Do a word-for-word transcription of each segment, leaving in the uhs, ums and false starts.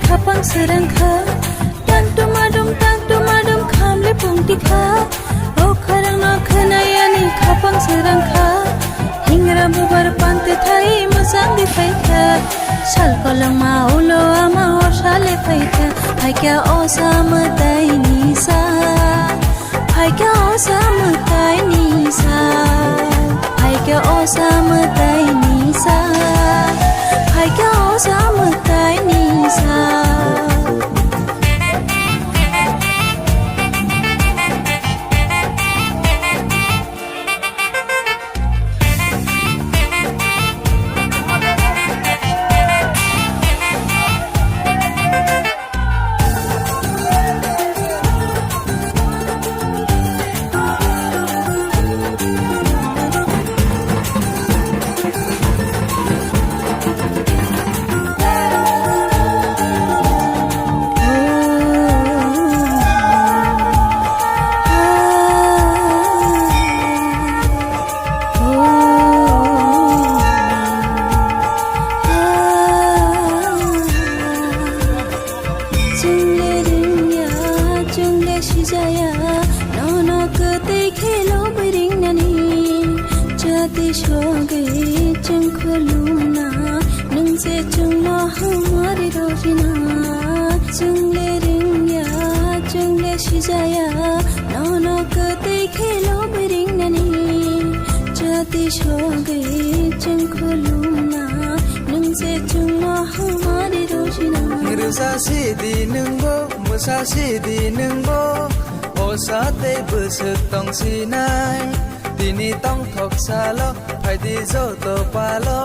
Khapang srang kha, tang tuma dum, tang tuma dum, khamle pungti kha. O khorang no khwnayani khapang srang kha. Hingra bubar pante thai mwchang di phai kha. Sal kolong ma ulo ama hor sale phai kha. Phai kha o sa mwtai ni sa. Phaikha o sa mwtai ni sa, phaikha o sa mwtai ni sa, phaikha o sa mwtai ni sa. Chwngle rwngya, chwngle sijaya, nono kwtwi khelo bwrwingnani. Jati sogwi chwng khulumna, nwng se chwngno hamari rojina. Chwngle rwngya, chwngle sijaya, nono kwtwi khelo bwrwingnani. Jati sogwi chwng khulumna, nwng se chwngno hamari rojina. Rwsa sidi nwngbo, mwsa sidi nwngbo, o sa tei bwswk tong sinai. Tini tongthok salo, phaidi joto palo,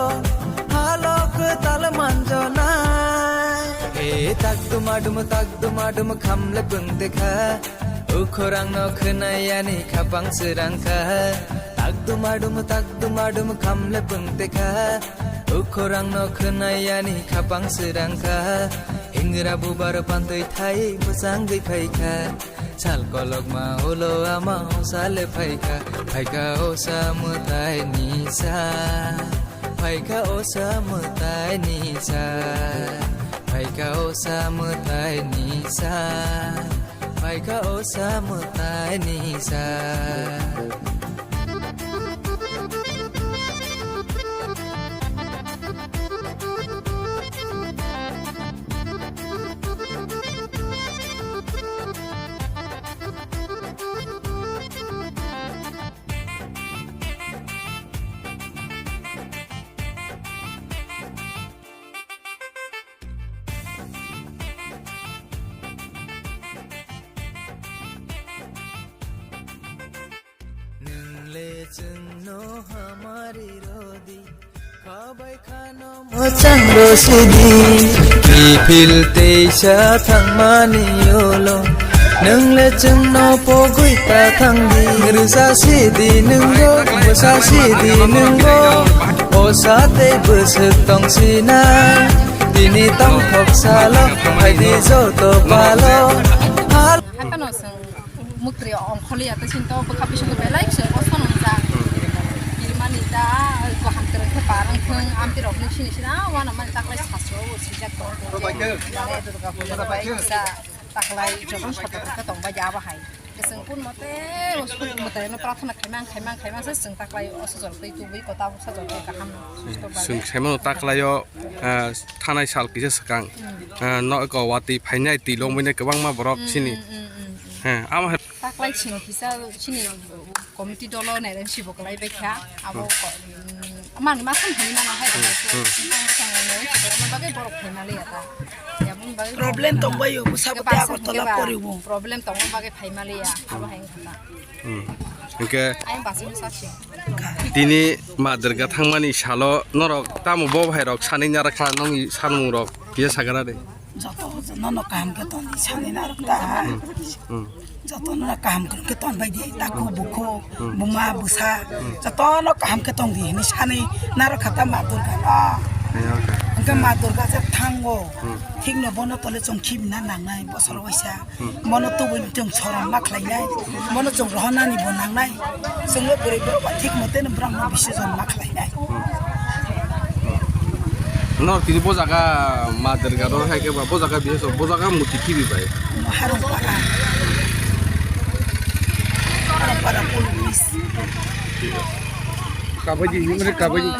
halo kwtal manjonai. E tak duma dum, tak duma dum, khamle pungte kha. Ukhorang no khwnayani khapang srang kha. Tak duma dum, tak duma dum, khamle pungte kha. Ukhorang no khwnayani khapang srang kha. Hingra bubar pantwi thai mwchangwi phai kha. Sal kolokma ulo ama o sale phai kha. Phai kha o sa mwtai ni sa. Phai kha o sa mwtai ni sa. Phai kha o sa mwtai ni sa. Phaikha o sa mwtai ni sa. Nwng le chwngno hamari rodi, khabai khano mwchang rosidi. Kiphil teisa thangmani yolo, nwng le chwngno pogwi ta thangdi. Rwsa sidi nwngbo, bwsa sidi nwngbo, o sa tei bwswk tong sinai. Tini tongthok salo, phaidi joto palo. Haphano chwng muktri ongkhorliya, tei chini to bwkha bisingo belai chwng kosto nwngjak. Kirimani da, kaham kwrwng khe par wngthung, amtwi rokni sini sini, ah, uanamani taklai sasu o swijak tongo. Mane Durga puja bai kisa taklai jotono sotok khe tongbai ya bahai. Chwng kun mote, kun mote no prarthana khaimang, khaimang, khaimang se chwng taklai o sojol twi tubui kota sojol twi kaham susto bai. Chwng khaimano taklai o, ah, thanai sal kisa swkang, ah, no ko watwi phainai twi longbainai kwbangma borok sini. Hmm, hmm, hmm, hmm. He, amo hai. Taklai chini kisa chini committee dolo nai rang sibo kwlai bai kha. Abo ko, hmm, mani ma sam hini mano hai. Hmm, hmm. Ang sang nai rang sibo ma bagai borok phaimaliya ta. Ya, bun bagai problem tongbai yo, bwsa bwtwi Agartala poribo. Problem tongma bagai phaimaliya. Abo hai wngkha ta. Hmm. Hwnkhe ayang basing sachi. Tini Ma Durga thangmani salo norok tamo bo bhai rok sanwi narakha nongni salmung rok kisa sagana de. Joto jono no kaham khe tongdi sanwi narok ta. Hmm. Hmm. Joto no kaham khe tongbai di taku bukhu buma bwsa joto no kaham khe tongdi hinwi sanwi narok kha ta Ma Durga no. Hwnkhe Ma Durga je thango thik no bono tole chwng khibina nangnai bosor waisa. Mono tubui chwng sorom ma khlainai, mono chwng rohornani bo nangnai, chwngno bwrwi borok ba thik mote no borokno bisi jon ma khlainai. No, tini bo jaga ma derga ro hai ke ba, bo jaga bihe so, bo jaga muti kibi bai. Harungpara. Harungpara police. Kabaddi, yumre kabaddi.